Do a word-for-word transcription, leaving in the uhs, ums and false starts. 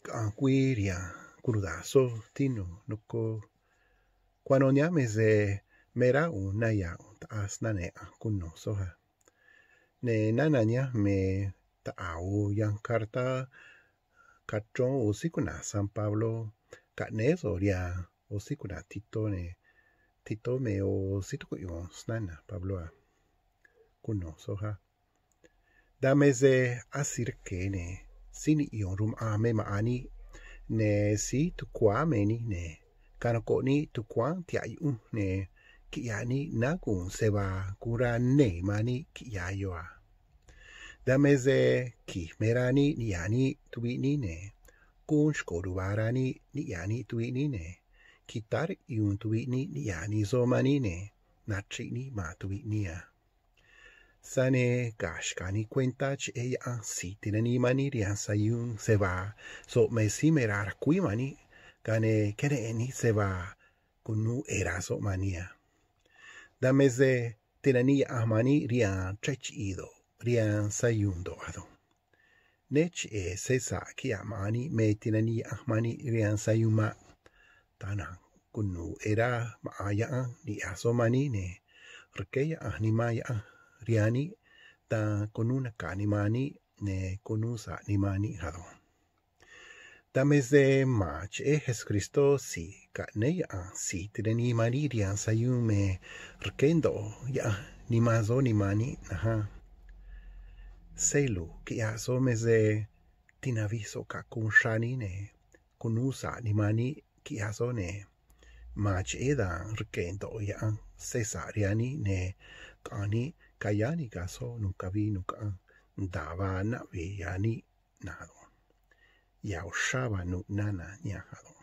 caꞌa̱nj güii riha̱a̱n cunuda̱nj soj, tinu̱j, nocoj. Cuano̱ nihánj me se me rá u̱u̱n na ya̱a̱n ꞌu̱nj taꞌaa snana̱ yaꞌa̱nj cuno̱ soj a. Ne̱ nana̱ nihánj me taꞌa̱j u̱u̱n yanj cartá cachrón u̱u̱n síí cuꞌna̱j San Pabló caꞌnéé so̱ꞌ rihaan u̱u̱n síí cuꞌna̱j Titó, ne̱ Titó me u̱u̱n síí tucuꞌyu̱u̱n snana̱ Pabló a. Cuno̱ soj a. Dan me se así rque̱, ne̱ síí niꞌyo̱n rumaꞌa̱n me maꞌa̱n níꞌ, ne̱ síí tucuáán me níꞌ, ne̱ canoco̱ꞌ níꞌ tucuáán tihaꞌ yuꞌunj, ne̱ quiꞌya̱j níꞌ náá guu̱n se vaa guun rá nee̱ man níꞌ quiꞌya̱j yoꞌ a. Dan me se qui̱j me rá níꞌ niꞌya̱j níꞌ tuviꞌ níꞌ, ne̱ guun xco̱ ruva̱a̱ rá níꞌ niꞌya̱j níꞌ tuviꞌ níꞌ, ne̱ quitá riꞌyuun tuviꞌ níꞌ niꞌya̱j nij soꞌ man níꞌ, ne̱ nachriꞌ níꞌ ma̱n tuviꞌ níꞌ a. Tza̱j ne̱ ga̱a̱ xca̱j nii cuentá cheꞌé Yaꞌanj si̱j tinanii man níꞌ rihaan sayuun se vaa so̱ꞌ me síí me rá ra̱cuíj man níꞌ, ga̱a ne̱ queneꞌen níꞌ se vaa cunu̱u ꞌe̱e̱ rá soꞌ man níꞌ a. Dan me se tinanii Yaꞌanj man níꞌ rihaan chrej chiꞌi̱i̱ do̱ꞌ, rihaan sayuun do̱ꞌ ado̱nj. Né cheꞌe̱ se sa̱ꞌ quiꞌya̱j maꞌa̱n níꞌ me tinanii Yaꞌanj man níꞌ rihaan sayuun maꞌ. Taj na̱nj cunu̱u ꞌe̱e̱ rá maꞌa̱n Yaꞌanj niꞌya̱j soꞌ man níꞌ, ne̱ rqué Yaꞌanj Nimán Yaꞌanj rihaan níꞌ, dan cunúj naca̱ nimán níꞌ, ne̱ cunúj sa̱ꞌ nimán níꞌ ado̱nj. Dan me se ma̱n cheꞌé Jesucristó si̱j caꞌnéé Yaꞌanj si̱j tinanii man níꞌ rihaan sayuun me rqué ndoꞌo Yaꞌanj nimán soꞌ nimán níꞌ na̱nj á. Sé lu̱j quiꞌya̱j soꞌ me se tinavij soꞌ cacunꞌ xrá níꞌ, ne̱ cunúj sa̱ꞌ nimán níꞌ quiꞌya̱j soꞌ, ne̱ ma̱n cheꞌé dan rque̱ ndoꞌo Yaꞌanj se sa̱ꞌ rihaan níꞌ, ne̱ caꞌa̱nj níꞌ cayáá nica̱j soꞌ nu̱ꞌ cavii nu̱ꞌ caꞌanj nda̱a vaa naꞌve̱ ya̱ níꞌ na̱nj ado̱nj. Ya̱ uxrá vaa nu̱ꞌ nana̱ yanj ado̱nj.